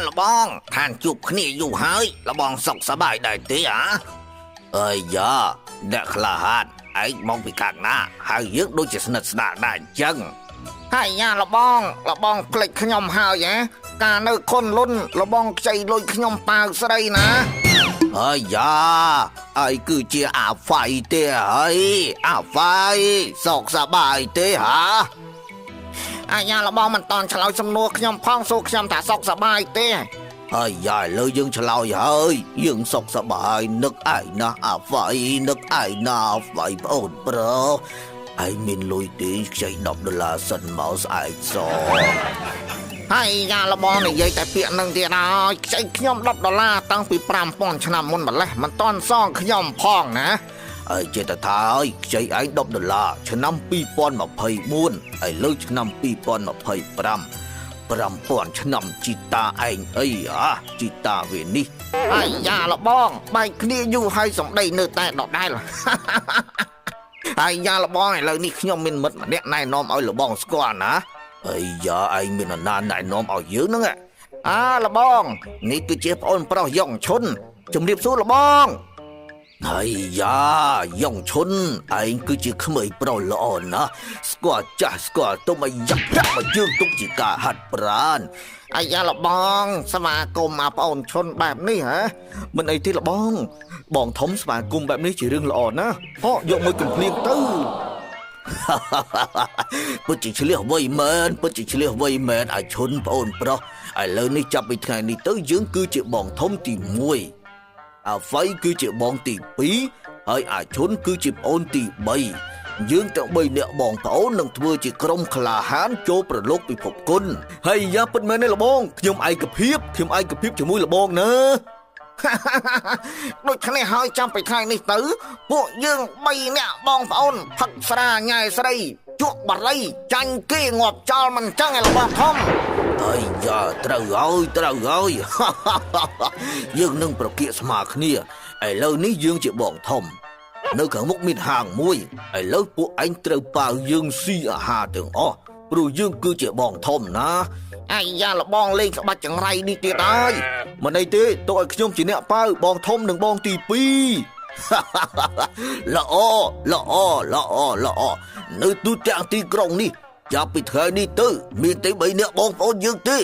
លបង ឋានជួបគ្នាយូរហើយលបងសុខសប្បាយដែរទេអាអើយយ៉ាអ្នកក្លាហានឯងមកពីខាងណាហើយយើងដូចជាស្និទ្ធស្នាលដែរអញ្ចឹងហើយយ៉ាលបងលបងភ្លេចខ្ញុំហើយហ៎កាលនៅខុនលុនលបងខ្ចីលុយខ្ញុំប៉ាវស្រីណាហើយយ៉ាឯងគឺជាអាហ្វៃទេហើយអាហ្វៃសុខសប្បាយទេហាអាយ៉ាលបងមិនតន់ឆ្លើយសំណួរខ្ញុំផងសួរខ្ញុំថាសុខសប្បាយទេហើយយ៉ាឥឡូវយើងឆ្លើយហើយយើងសុខសប្បាយនឹកឯងណាស់អាហ្វៃនឹកឯងណាស់អាហ្វៃប្អូនប្រុសឯងមានលុយទេខ្ចី10ដុល្លារសិនមកស្អែកសហើយយ៉ាលបងនិយាយតែពាក្យនឹងទៀតហើយខ្ចីខ្ញុំ10ដុល្លារតាំងពី5000ឆ្នាំមុនម្លេះមិនតន់សងខ្ញុំផងណាហើយចេះតែថាហើយខ្ចីឯង10ដុល្លារឆ្នាំ2024ឥឡូវឆ្នាំ2025 5000ឆ្នាំជីតាឯងអីអាជីតាវានេះហើយយ៉ាលបងបែកគ្នាយូរហើយសម្ដីនៅតែដដែលហើយយ៉ាលបងឥឡូវនេះខ្ញុំមានមិត្តម្នាក់ណែនាំឲ្យលបងស្គាល់ណាអីយ៉ាឯងមាននរណាណែនាំឲ្យយើងហ្នឹងអាលបងនេះគឺជាប្អូនប្រុសយ៉ងឈុនជំរាបសួរលបងហើយយ៉ាយ៉ងឈុនឯងគឺជាក្មេងប្រុសល្អណាស់ស្គាល់ចាស់ស្គាល់ទុំឲ្យយ៉ាប់ប្រាក់មកយើងទុកជាការហាត់ប្រាណអាយ៉ាលបងស្វាគមន៍អាប្អូនឈុនបែបនេះហ៎មិនអីទេលបងបងធំស្វាគមន៍បែបនេះជារឿងល្អណាស់ហោយកមួយកំភ្លៀងទៅពិតជាឆ្លៀសវៃមែនពិតជាឆ្លៀសវៃមែនអាឈុនប្អូនប្រុសឥឡូវនេះចាប់ពីថ្ងៃនេះទៅយើងគឺជាបងធំទី1អាហ្វៃគឺជាបងទី2ហើយអាឈុនគឺជាប្អូនទី3យើងទាំង3នាក់បងប្អូននឹងធ្វើជាក្រុមក្លាហានចូលប្រឡូកពិភពគុណហើយយ៉ាពិតមែនទេលបងខ្ញុំឯកភាពខ្ញុំឯកភាពជាមួយលបងណាដូច្នេះហើយចាំពីថ្ងៃនេះទៅពួកយើង3នាក់បងប្អូនផឹកស្រាញ៉ែស្រីជក់បារីចាញ់គេងាប់ចោលមិនចឹងឯរបស់ធំហើយយ៉ាត្រូវហើយត្រូវហើយយើងនឹងប្រគៀកស្មើគ្នាឥឡូវនេះយើងជាបងធំនៅខាងមុខមានហាងមួយឥឡូវពួកឯងត្រូវប៉ាវយើងស៊ីអាហារទាំងអស់ព្រោះយើងគឺជាបងធំណាអាយ៉ាលបងលេងក្បាច់ចង្រៃនេះទៀតហើយមិនអីទេទុកឲ្យខ្ញុំជាអ្នកប៉ាវបងធំនិងបងទី2ល្អល្អល្អល្អនៅទូទាំងទីក្រុងនេះចាប់ពីថ្ងៃនេះទៅមានតែ3នាក់បងប្អូនយើងទេ